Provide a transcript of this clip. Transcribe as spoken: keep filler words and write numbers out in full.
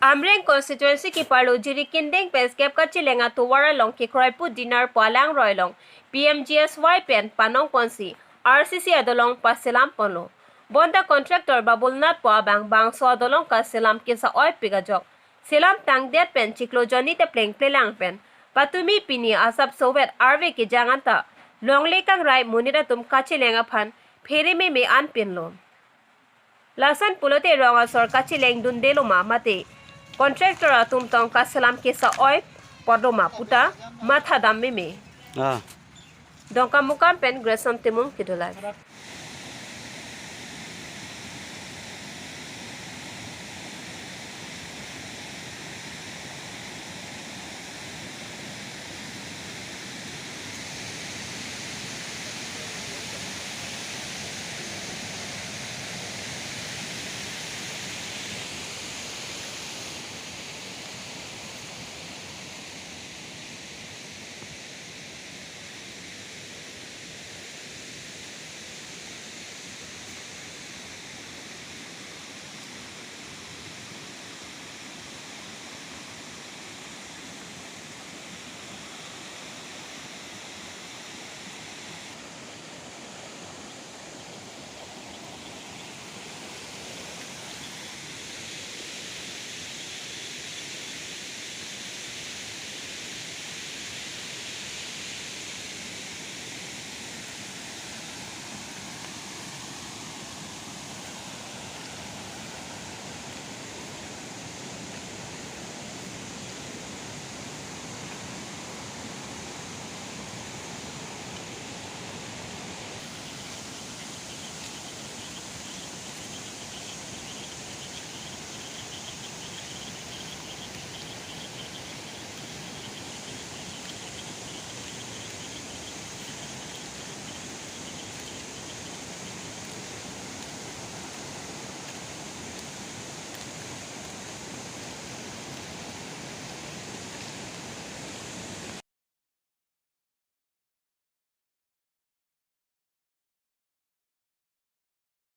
Amreng constituency keparlo Jirikindeng pen skep kacheleng atovar along kekroipo dinner pu alangroi along P M G S Y pen panong ponsi R C C adolong paselam ponlo. Bonta contractor Babulnath pu abang bangso adolong kaselam kesa-oipik ajok selam tangdet pen chiklo jonni tepleng plelang pen patumi pini asapso vet arve kejang anta longle kangrai monit atum kacheleng aphan phere meme an pinlo. Lason pulote rong asor kacheleng dundelo ma mate contractor atum tong kaselam kesa-oi potlo ma puta matha dam meme. Ah. Dongkamukam pen Grayson Timung kedo live.